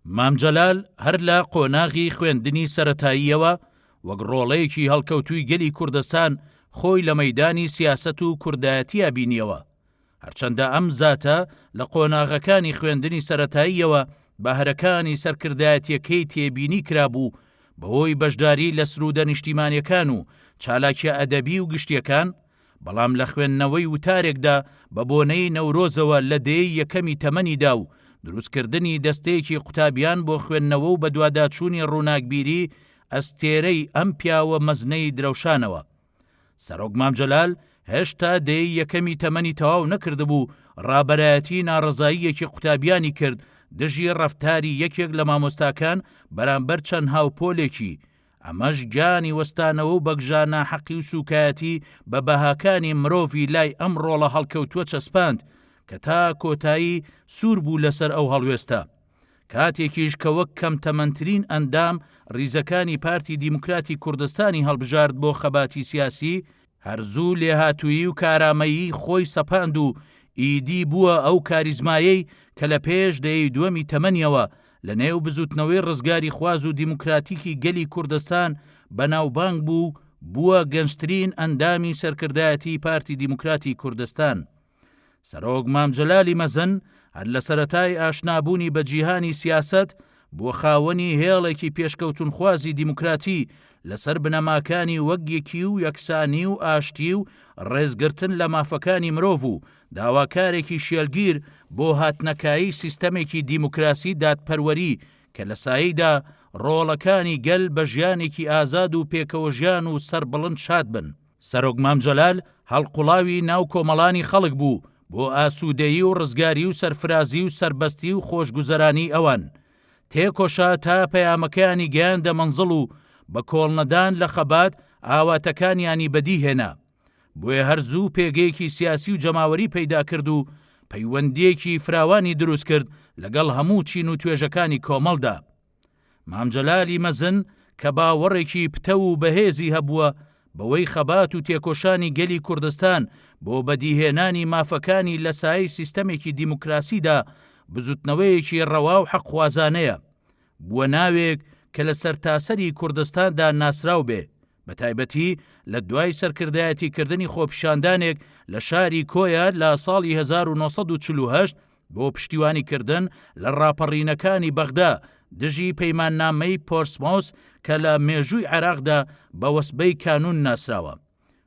مام جەلال هەر لە قۆناغی خوێندنی سەرەتاییەوە وەک ڕۆڵەیەکی هەڵکەوتووی گەلی کوردستان خۆی لە مەیدانی سیاسەت و کوردایەتییا بینیەوە. هەرچەندە ئەم زاتە لە قۆناغەکانی خوێندنی سەرەتاییەوە بەهرەکانی سەرکردایەتییەکەی تێبینی کرابوو بەهۆی بەشداری لە سروودە نیشتیمانییەکان و چالاکییە ئەدەبی و گشتییەکان، بەڵام لە خوێندنەوەی وتارێکدا بە بۆنەی نەورۆزەوە لە دەیەی یەکەمی تەمەنیدا و دروستکردنی دەستەیەکی قوتابیان بۆ خوێندنەوە و بەدواداچوونی ڕووناکبیری ئەستێرەی ئەم پیاوە مەزنەی درەوشانەوە. سەرۆک مام جەلال هێشتا دەیەی یەکەمی تەمەنی تەواو نەکردبوو ڕابەرایەتی ناڕەزاییەکی قوتابیانی کرد دژی ڕەفتاری یەکێک لە مامۆستاکان بەرامبەر چەند هاوپۆلێکی، ئەمەش گیانی وەستانەوە و بەگژا ناحەقی و سوکایەتی بە بەهاکانی مرۆڤی لای ئەم ڕۆڵە هەڵکەوتووە چەسپاند کە تا کۆتایی سوور بوو لەسەر ئەو هەڵوێستە. کاتێکیش کە وەک کەم تەمەنترین ئەندام ڕیزەکانی پارتی دیموکراتی کوردستانی هەڵبژارد بۆ خەباتی سیاسی، هەر زوو لێهاتوویی و کارامەیی خۆی سەپاند و ئیدی بووە ئەو کاریزمایەی کە لە پێش دەیەی دووەمی تەمەنیەوە لە نێو بزووتنەوەی ڕزگاریخواز و دیموکراتیکی گەلی کوردستان بەناوبانگ بوو و بووە گەنجترین ئەندامی سەرکردایەتیی پارتی دیموکراتی کوردستان. سەرۆک مام جەلالی مەزن هەر لە سەرەتای ئاشنابوونی بە جیهانی سیاسەت، بووە خاوەنی هێڵێکی پێشکەوتونخوازی دیموکراتی لەسەر بنەماکانی وەک یەکی و یەکسانی و ئاشتی و ڕێزگرتن لە مافەکانی مرۆڤ و داواکارێکی شێلگیر بۆ هاتنەکایەی سیستەمێکی دیموکراسی دادپەروەری کە لە سایەیدا ڕۆڵەکانی گەل بە ژیانێکی ئازاد و پێکەوەژیان و سەربڵند شاد بن. سەرۆک مام جەلال هەڵقوڵاوی ناو کۆمەڵانی خەڵک بوو بۆ ئاسوودەیی و ڕزگاری و سەرفرازی و سەربەستی و خۆشگوزەرانیی ئەوان تێکۆشا تا پەیامەکەیانی گەیاندە مەنزڵ و بە کۆڵنەدان لە خەبات ئاواتەکانیانی بەدی هێنا. بۆیە هەر زوو پێگەیەکی سیاسی و جەماوەری پەیدا کرد و پەیوەندییەکی فراوانی دروست کرد لەگەڵ هەموو چین و توێژەکانی کۆمەڵدا. مام جەلالی مەزن کە باوەڕێکی پتەو و بەهێزی هەبووە بەوەی خەبات و تێکۆشانی گەلی کوردستان بۆ بەدیهێنانی مافەکانی لە سایەی سیستەمێکی دیموکراسیدا بزوتنەوەیەکی ڕەوا و حەقخوازانەیە بووە ناوێک کە لە سەرتاسەری کوردستاندا ناسراو بێ بەتایبەتی لە دوای سەرکردایەتیکردنی خۆپیشاندانێک لە شاری کۆیە لە ساڵی 1948 بۆ پشتیوانیکردن لە ڕاپەڕینەکانی بەغدا دژی پەیماننامەی پۆرسمۆس کە لە مێژووی عێراقدا بە وەسبەی کانوون ناسراوە.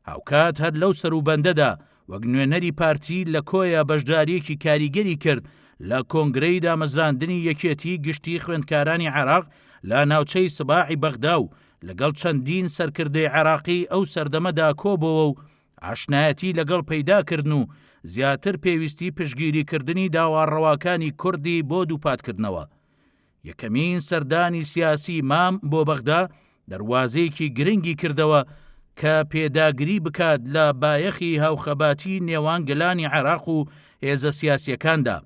هاوکات هەر لەو سەروبەندەدا وەک نوێنەری پارتی لە کۆیە بەشدارییەکی کاریگەری کرد لە کۆنگرەی دامەزراندنی یەکێتیی گشتیی خوێندکارانی عێراق لە ناوچەی سباعی بەغدا و لەگەڵ چەندین سەرکردەی عێراقی ئەو سەردەمەدا کۆبۆوە و ئاشنایەتی لەگەڵ پەیدا کردن و زیاتر پێویستی پشتگیری کردنی داوا ڕەواکانی کوردی بۆ دووپاتکردنەوە. یەکەمین سەردانی سیاسی مام بۆ بەغدا دەروازەیەکی گرنگی کردەوە کە پێداگری بکات لە بایەخی هاوخەباتی نێوان گەلانی عێراق و هێزە سیاسیەکاندا.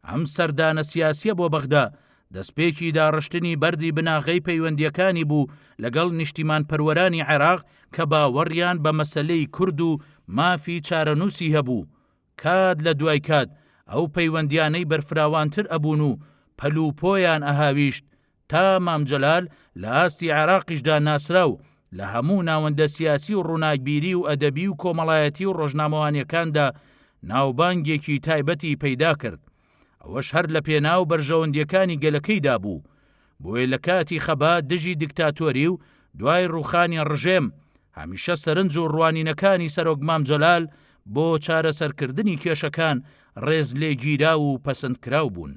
ئەم سەردانە سیاسیە بۆ بەغدا، دەستپێکی داڕشتنی بەردی بناغەی پەیوەندییەکانی بوو لەگەڵ نیشتیمانپەروەرانی عێراق کە باوەڕیان بە مەسەلەی کورد و مافی چارەنووسی هەبوو. کات لە دوای کات ئەو پەیوەندیانەی بەرفراوانتر ئەبوون و پەل و پۆیان ئەهاویشت تا مام جەلال لە ئاستی عێراقیشدا ناسرا و لە هەموو ناوەندە سیاسی و ڕووناکبیری و ئەدەبی و کۆمەڵایەتی و ڕۆژنامەوانیەکاندا ناوبانگێکی تایبەتی پەیدا کرد ئەوەش هەر لە پێناو بەرژەوەندیەکانی گەلەکەیدا بوو بۆیە لە کاتی خەبات دژی دیکتاتۆری و دوای ڕووخانی ڕژێم هەمیشە سەرنج و ڕوانینەکانی سەرۆک مام جەلال بۆ چارەسەرکردنی کێشەکان ڕێزلێگیراو و پەسەندکراو بوون.